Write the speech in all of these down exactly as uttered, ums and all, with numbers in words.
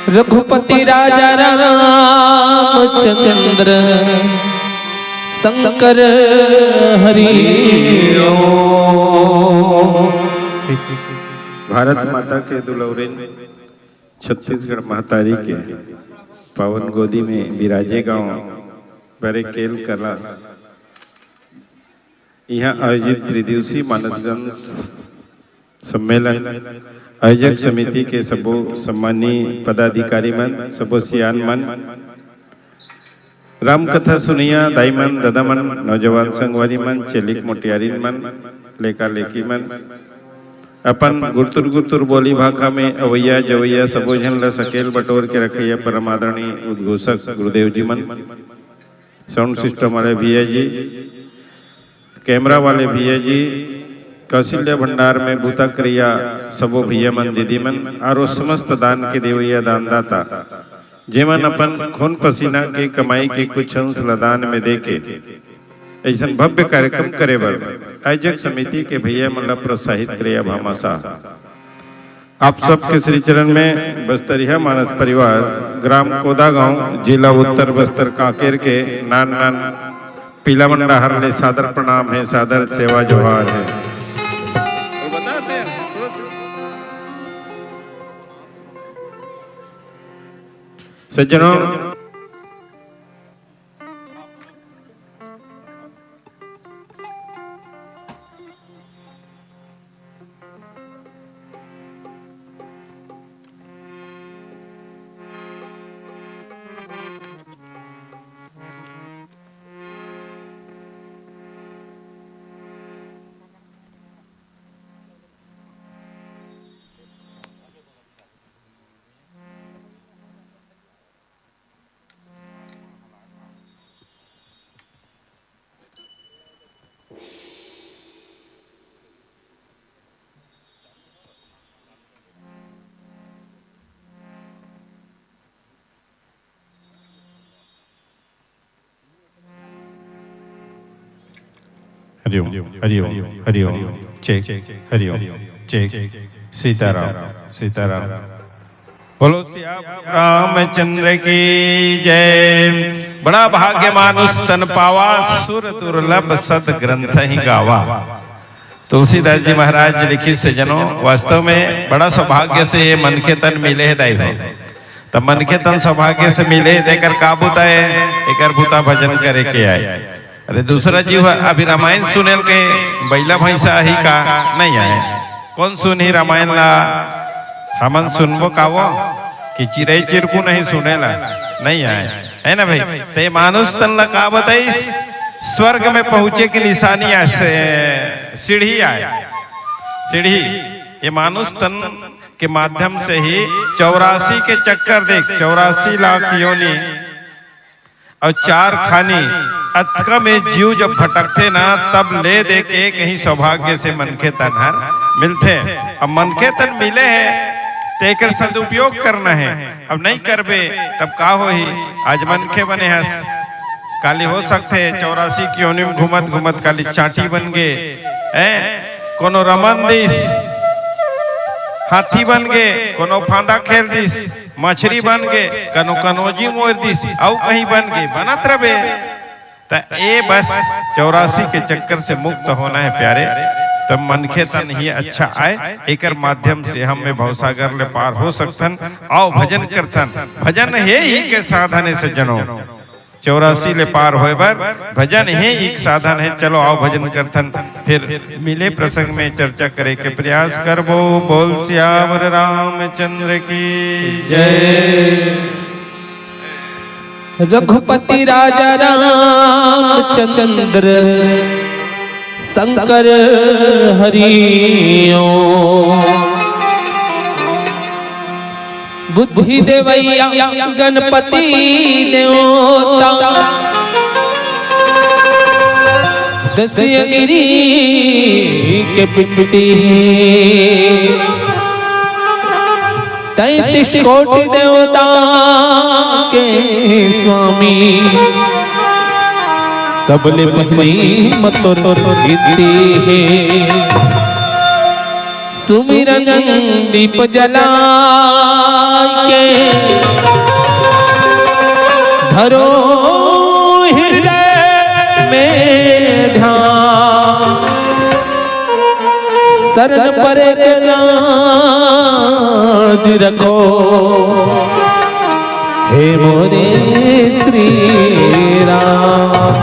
रघुपति राजा रामचंद्र शंकर हरि ओम। भारत माता के दुलौरिन छत्तीसगढ़ महतारी के पावन गोदी में बिराजे गांव बरेकेल कला, इहां आयोजित त्रिदिवसीय मानसगंज सम्मेलन आयोजक समिति के सबो सम्मानीय पदाधिकारी मन, सबो सियान मन, राम कथा सुनइया दाई मन, ददा मन, नौजवान संगवारी मन, चेलिक मोटियारिन मन, लेका लेकी मन, अपन गुरतुर गुरतुर बोली भाखा में अवैया जवैया सबो झन ल सकेल बटोर के रखइया परम आदरणीय उद्घोषक गुरुदेव जी मन, साउंड सिस्टम वाले भैया जी, कैमरा वाले भैया जी, कौशल्या भंडार में बूता करइया सबो भैया मन, दीदी मन, और वो समस्त दान के देवैया दानदाता, जेमन अपन खून पसीना के कमाई के कुछ अंश ल दान में देके ऐसन भव्य कार्यक्रम करे बर आयोजक समिति के भैया मन ल प्रोत्साहित करइया भामाशाह। आप सबके श्री चरण में बस्तरिया मानस परिवार, ग्राम कोदा गांव, जिला उत्तर बस्तर कांकेर के नान नान पीला मंडाहर ले सादर प्रणाम है, सादर सेवा जोहार है। सज्जनों, हरिओम, हरिओम, हरिओम, चेक, हरिओम, चेक, सीताराम, सीताराम। बोलो सियावर रामचंद्र की जय। बड़ा भाग्य मानुष तन पावा, सुर दुर्लभ सद ग्रंथ ही गावा। तुलसीदास जी महाराज जी लिखिस हे, जनों, वास्तव में बड़ा सौभाग्य से ये मनखे तन मिले हे दाई हो। त मनखे तन सौभाग्य से मिले, तेकर का बुता हे? एकर बुता भजन करे के आय। अरे दूसरा जीव ह अभी रामायण सुनेल के बइला भैंसा आही का? नहीं आय। कोन सुनही रामायण ला? हमन सुनबो का वो? कि चिरई चिरकू नहीं सुनेला? नहीं आय, है ना भाई? त ये मानुष तन ला का बताइस? स्वर्ग में पहुंचे के निशानी आय, से-, सीढ़ी आय, सीढ़ी। ये मानुष तन के माध्यम से ही चौरासी के चक्कर देख, चौरासी लाख योनि अउ चार खानी अतका में जीव जब भटकथे ना, तब ले दे के कहीं सौभाग्य से मनखे तन हर मिलथे। अब मनखे तन मिले हे, तेकर सदुपयोग करना हे। अब नहीं करबे, तब का होही? आज मनखे बने हस, काली हो सकथे चौरासी के योनि में घूमत घूमत काली चांटी बन गे, हैं? कोनो रमन दिस, हाथी बन गे, कोनो फांदा खेल दिस, मछरी बन गे, कनो कनोजी मोर दिस, अउ कहीं बन गे, बनत रबे। त ए बस चौरासी के चक्कर से मुक्त होना हे प्यारे, त मनखे तन ही अच्छा आय, एकर माध्यम से हम में भवसागर ले पार हो सकथन। आओ भजन करथन, भजन हे ही के साधन हे सज्जनों। चौरासी ले पार होय बर भजन हे ही के साधन हे। चलो आओ भजन करथन, फिर मिले प्रसंग में चर्चा करे के प्रयास करबो। बोल सियावर रामचंद्र की जय। रघुपति राजा रामचंद्र शंकर हरिओ। बुद्धि देवैया गणपति देवता, दसिया गिरी के पिपटी, तैंतीस कोटि देवता के स्वामी, सबले पहिली मतोर कीर्ति हे। सुमिरन दीप जला के, धरो हृदय में ध्यान। शरण परे के लाज रखो, हे मोरे श्री राम।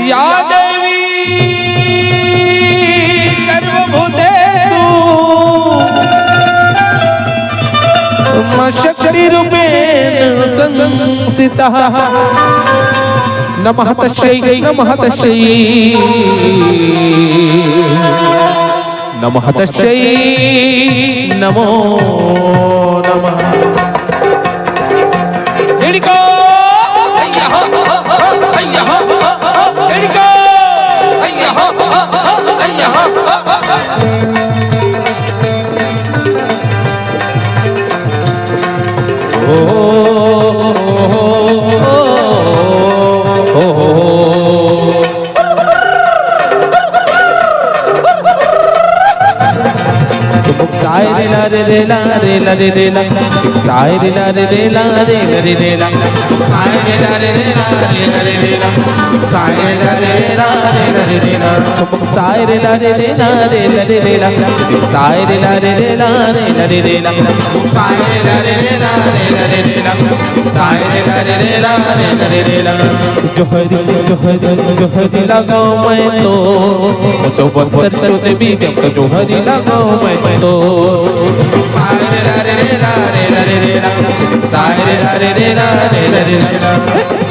या देवी सर्वभूतेषु मम शक्तिरूपेण संस्थितः। नमः तस्यै, नमः तस्यै, नमः तस्यै, नमो नमः। हिड़को, हिड़को, ओ, ओ, ओ, ओ, ओ। चुमुक साय रे ला रे रे ला रे ला रे रे ला। चुमुक साय रे ला रे रे ला रे ला रे रे ला। चुमुक साय रे ला रे रे ला रे ला रे रे ला। चुमुक साय रे ला रे रे ला रे ला रे रे ला। चुमुक साय रे ला रे रे ला रे ला रे रे ला। चुमुक साय रे ला रे रे ला रे ला रे रे ला। चुमुक साय रे ला रे रे ला रे ला रे रे ला। चुमुक साय रे ला रे रे ला रे ला रे रे ला। जोहरी, जोहरी, जोहरी लगाओ मैं तो, जो बसर तो देवी जब जोहरी लगाओ मैं तो।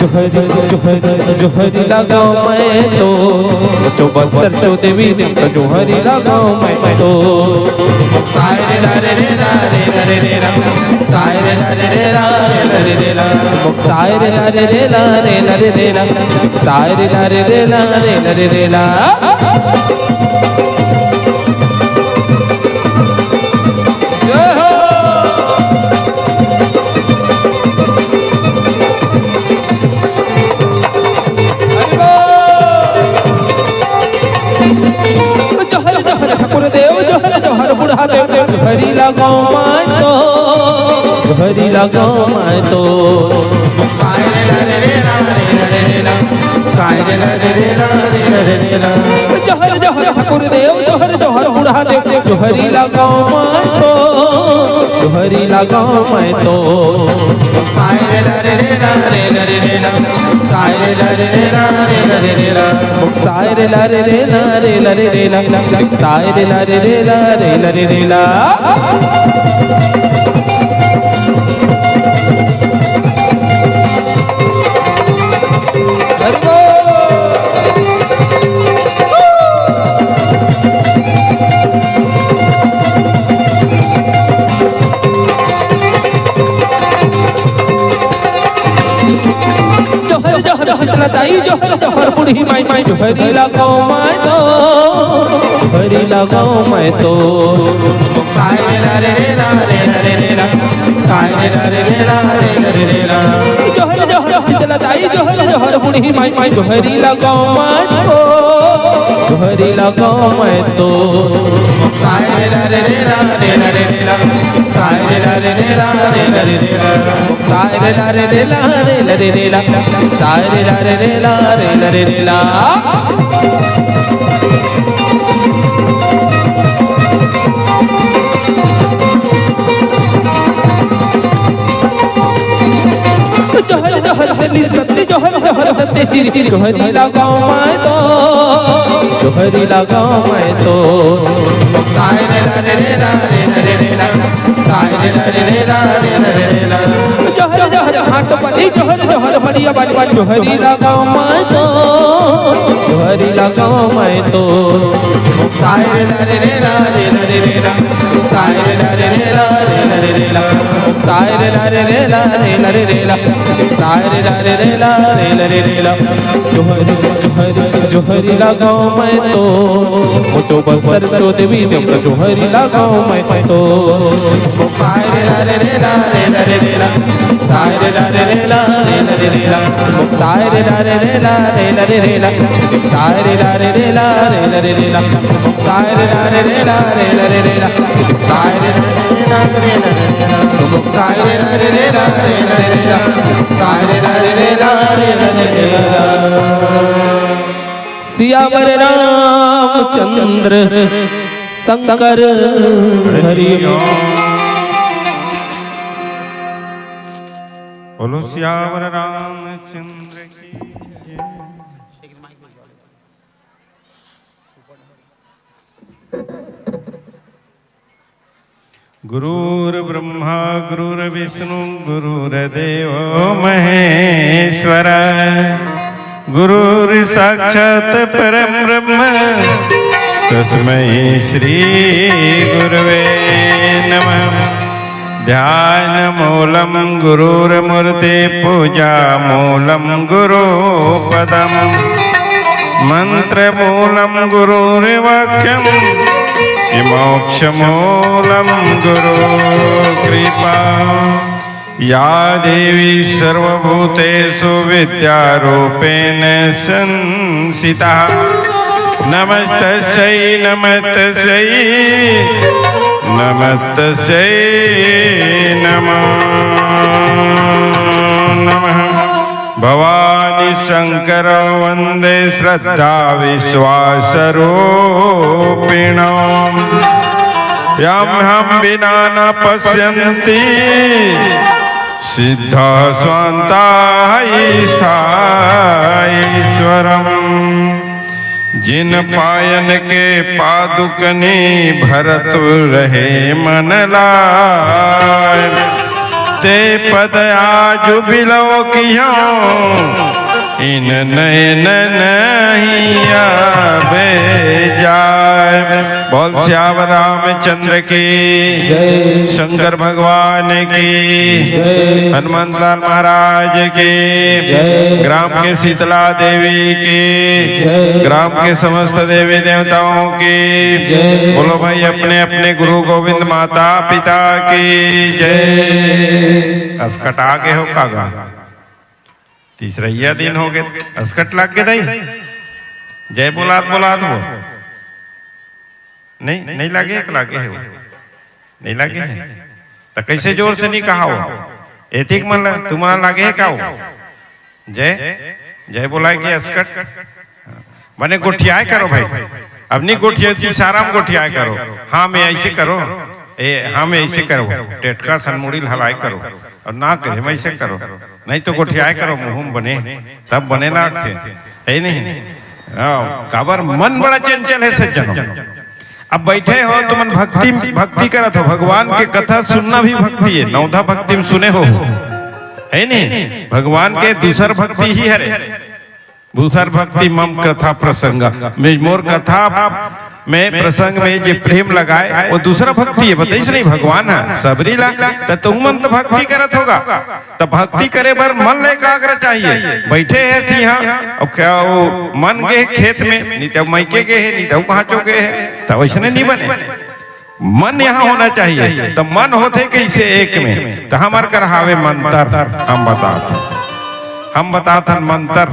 जोहरी, जोहरी, जोहरी लगाओ मैं तो, जो बसर तो देवी जब जोहरी लगाओ मैं तो। साय रे ला रे ला रे ला रे ला। साय रे ला रे ला रे ला रे ला। साय रे ला रे ला रे ला रे ला। जय हो। हरि बोल। जोहर, जोहर, ठाकुर देव, जोहर, जोहर, बूढ़ा देव, जोहरी लगाओ मैं तो, जोहरी लगाओ मैं तो। जोहर, जोहर, ठाकुर देव, जोहर, जोहर, बूढ़ा देव, जोहरी लगाओ मैं तो, जोहरी लगाओ मैं तो। साय रे ला रे ला रे ला रे ला। साय रे ला रे ला रे ला रे ला। जोहर, जोहर, शीतला ताई, जोहर, जोहर, बूढ़ी माई, माई, जोहरी लगाओ मैं तो, जोहरी लगाओ मैं तो। जोहर, जोहर, शीतला ताई, जोहर, जोहर, बूढ़ी माई, माई, जोहरी लगाओ मैं तो। जोहरी लगाओ मैं तो। सारे ला रे रे ला रे ला रे रे ला। सारे ला रे रे ला रे ला रे रे ला। सारे ला रे रे ला रे ला रे रे ला। सारे ला रे रे ला रे ला रे रे ला। जोहर जोहर हरी सत्य जोहर जोहर सत्य श्री जोहरी लगाओ मैं तो। जोहरी लगाओ मैं तो। सारे ला रे रे ला रे ला रे रे ला। सारे ला रे रे ला रे ला रे रे ला। जोहर जोहर हाट बनी जोहर जोहर हरिया बनी बनी जोहरी लगाओ मैं तो। जोहरी लगाओ मैं तो। सारे ला रे रे ला रे ला रे रे ला। सारे ला रे रे ला रे ला रे रे ला। सारे ला रे रे ला रे ला रे रे ला। सारे ला रे रे ला रे ला रे रे ला। जोहरी जोहरी जोहरी लगाओ मैं तो। मोटो बस्तर चो देवी देवता जोहरी लगाओ मैं तो। सारे ला रे रे ला रे ला रे रे ला। सारे ला रे रे ला रे ला रे रे ला। सारे ला रे रे ला रे ला रे रे ला। सारे ला रे रे ला रे ला रे रे ला। सारे ला रे रे ला रे ला रे रे ला। सारे ला रे रे ला रे ला रे ला। सारे ला रे रे ला रे ला रे ला। सारे ला रे रे ला रे ला रे ला। सियावर रामचंद्र शंकर हरि। बोलो सियावर रामचंद्र की जय। गुरुर्ब्रह्मा गुरुर्विष्णु गुरुर्देवो महेश्वर। गुरुर्साक्षात् परं ब्रह्म तस्मै श्री गुरवे नमः। ध्यानमूलं गुरोर्मूर्ते पूजामूलं गुरोपदम्। मन्त्रमूलं गुरोर्वाक्यं मोक्षमूलं गुरो कृपा। या देवी सर्वभूतेषु विद्यारूपेण संस्थिता। नमस्तस्यै नमस्तस्यै नमस्तस्यै नमो नमः। भवानी शंकर वंदे श्रद्धा विश्वास रूपिण। यं हं विना न पश्यन्ति सिद्धा स्वान्ता स्थायीश्वरम्। जिन पायन के पादुकनी भरत रहे मन लाय। ते पद आजु बिलो कियो इन नयन नहीं आवे जाय। बोल सियावर रामचंद्र की जय। शंकर भगवान की जय। हनुमंत लाल महाराज की जय। ग्राम के शीतला देवी की जय। ग्राम के समस्त देवी देवताओं की जय। बोलो भाई, अपने अपने गुरु गोविंद माता पिता की जय। जय। असकटा के हो कागा? तीसरइया दिन हो गए, असकट लाग के दाई। जय बोलात बोलात हो। नहीं, नहीं लागे, एक लागे है वो। नहीं लागे है। तो कैसे जोर से नहीं कहा हो? एतिक मन ला, तुम्हारा लागे है का हो? जय, जय बोलाए कि असकट। बने गोठियाए करो भाई। अब नहीं गोठियाए, इशारा में गोठियाए करो। हाँ, मैं ऐसे करो। ए, हाँ, मैं ऐसे करो। टेटका सन मुड़ी हलाए करो। और ना कहे, मैं ऐसे करो। नहीं तो गोठियाए करो, मुंह में बने, तब बने लागथे, है नहीं? हाँ, काबर मन बड़ा चंचल है सज्जनों। अब बैठे हो, तुमन भक्ति, भक्ति करत हो, भगवान के कथा सुनना भी भक्ति है। नवधा भक्ति में सुने हो, है नहीं? भगवान के दूसर भक्ति ही हरे। दूसर भक्ति मम कथा प्रसंग में, मोर कथा में प्रसंग में जे प्रेम लगाए, वो दूसरा भक्ति है। बताइस नहीं भगवान है सबरी ला, त तुम मन तो भक्ति करत होगा, त भक्ति करे बर मन ले एकाग्र चाहिए। बैठे है सिंहा, अब क्या वो मन के खेत में, नहीं तो मैके के है, नहीं तो कहाँ चो के है, त वैसने नहीं बने। मन यहाँ होना चाहिए। त मन होथे कैसे एक में, त हमर कर हावे मंतर, हम बतात, हम बतात हन मंतर।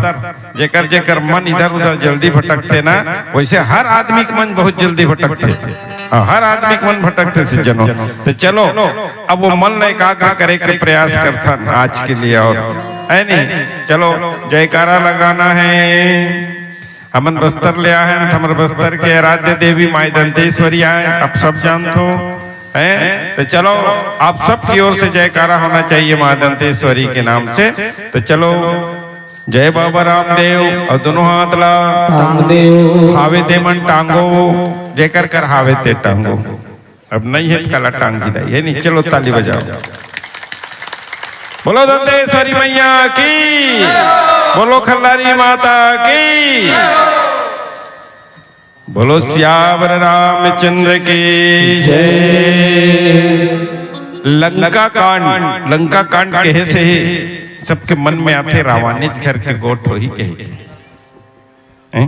जेकर जेकर मन इधर उधर जल्दी भटकथे ना, वैसे हर आदमी के मन बहुत जल्दी भटकथे। हाँ, हर आदमी के मन भटकथे, सज्जनों। तो चलो, अब वो मन ला एकाग्र करे के प्रयास करथन आज के लिए। और है नहीं, चलो, जयकारा लगाना है। हमन बस्तर ले आए हैं, हमर बस्तर के आराध्य देवी माई दंतेश्वरी आए, आप सब जानत हो, हैं? तो चलो, आप सबकी ओर से जयकारा होना चाहिए माँ दंतेश्वरी के नाम से। तो चलो, जय बाबा रामदेव। और दोनों हाथ ला टांग देव। हावे ते मन टांगो, जेकर कर हावे ते टांगो। अब नहीं है तो कला टांगी दाई, है नहीं? चलो, ताली बजाओ। बोलो दंतेश्वरी मैया की, बोलो खल्लारी माता की, बोलो सियावर रामचंद्र की जय। लंका कांड, लंका कांड कहे से ही सबके मन में आथे रावणित घर के गोठ होही कहे के। हैं?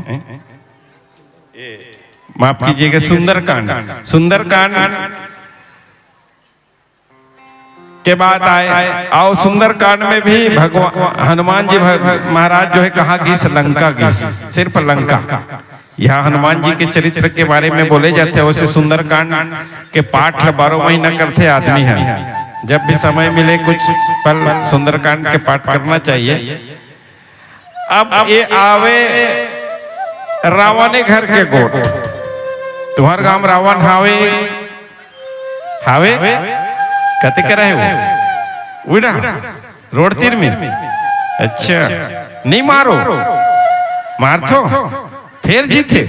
माफ कीजिएगा, सुंदरकांड, सुंदरकांड के बात आए। और सुंदरकांड में भी भगवान हनुमान जी भग-, महाराज जो है कहाँ गिस, लंका गिस, सिर्फ लंका। यहाँ हनुमान जी के चरित्र के बारे में बोले जाते हैं, वैसे सुंदरकांड के पाठ ल बारह महीना करते आदमी है। जब भी समय मिले कुछ पल सुंदरकांड के पाठ करना चाहिए। अब ये आवे रावणे घर के गोठ। तुम्हार गांव रावण हावे? हावे? कते करे हो? उड़ा? रोड तीर में? अच्छा, नहीं मारो। मारथो? फेर जीते?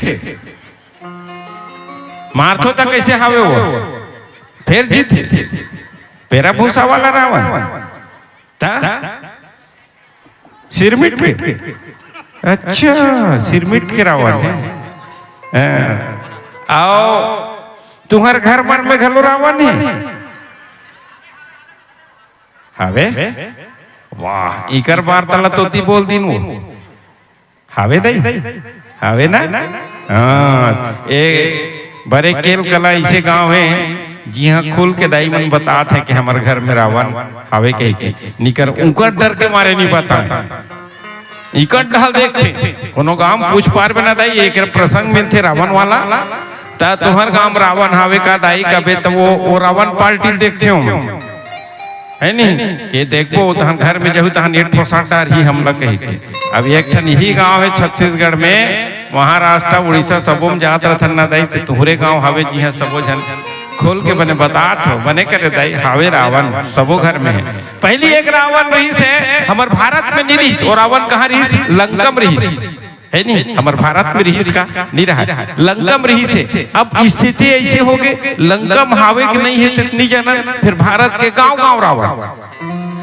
मारथो तो कैसे हावे वो? फेर जीते? पेरा भूसा वाला रावण। ता? सिरमिट के? अच्छा, सिरमिट के रावण है। हाँ। आओ, तुम्हार घर मन में घलो रावण है? हावे? वाह, इकर वार्ता ला तोती बोल दिन वो। हावे दई? हावे ना? हाँ, ए बरे केल कला ऐसे गांव है, जिहां खुल के दाई मन बतात है कि हमर घर में रावण हावे कह के। निकर उकर डर के मारे नहीं बताए। इकट ढाल देखथे, कोनो गांव पूछ पार बना दाई, एक प्रसंग मिलथे रावण वाला, ता तुम्हार गांव रावण हावे का दाई कबे, तो वो, वो रावण पार्टी देखथे हो। है नहीं? के देखबो, तहन घर में जहू, तहन एक ठो साटा रही हमला कही के। अब एक ठन यही गांव है छत्तीसगढ़ में, महाराष्ट्र, उड़ीसा, सबो में जात रथन ना दाई, ते तुहरे गांव हावे, जिहां सबो झन खोल के बने बतात हो, बने करे दाई, हावे रावण, सबो घर में है। पहली एक रावण रहीस है, हमर भारत में नहीं रहीस, वो रावण कहाँ रहीस? लंकम रहीस। है नहीं, हमर भारत में रहीस का? नहीं रहा। लंकम रहीस है। अब स्थिति ऐसे हो गए, लंकम हावे कि नहीं है, तो नहीं जाना। फिर भारत के गांव गांव रावण।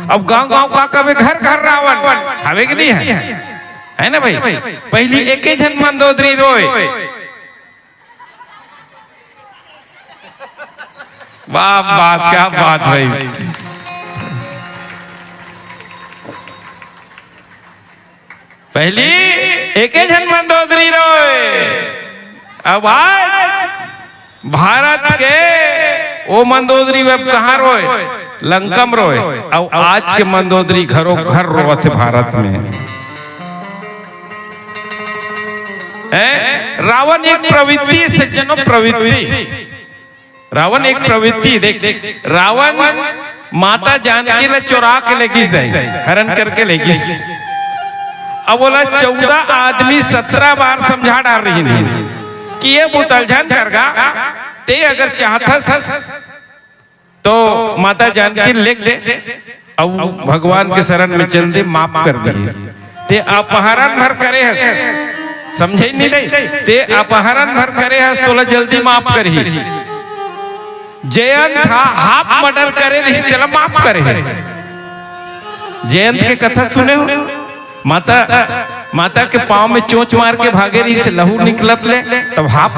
अब गांव गांव का कबे, घर घर रावण। हावे कि नहीं है? है ना भाई? पहली एके झन मंदोदरी रोए। वाह, बात, क्या बात भाई। पहली एके झन मंदोदरी रोए, अब आज भारत के वो मंदोदरी अब कहाँ रोए? लंकम रोए। अब आज के मंदोदरी घरों घर रोवत है भारत में। हैं? रावण एक प्रवृत्ति, सज्जनों, प्रवृत्ति। रावण एक प्रवृत्ति, देख, रावण माता जानकी ला चोरा के ले गिस दाई, हरण करके ले गिस। अब बोला चौदह आदमी सत्रह बार समझा डार रही नहीं कि ये बुतल झन करगा, ते अगर चाहथस तो माता जानकी लेग दे, अउ भगवान के शरण में चल दे, माफ कर दे। ते अपहरण भर करे हस, समझे नहीं दे? ते अपहरण भर करे हस, तोला जल्दी माफ करही। जयंत हा हाफ मर्डर करे रही, तेला माफ करे हे। जयंत के कथा सुने हो? माता, माता के पाँव में चोंच मार के भागे रही, से लहू निकलत ले, तब हाफ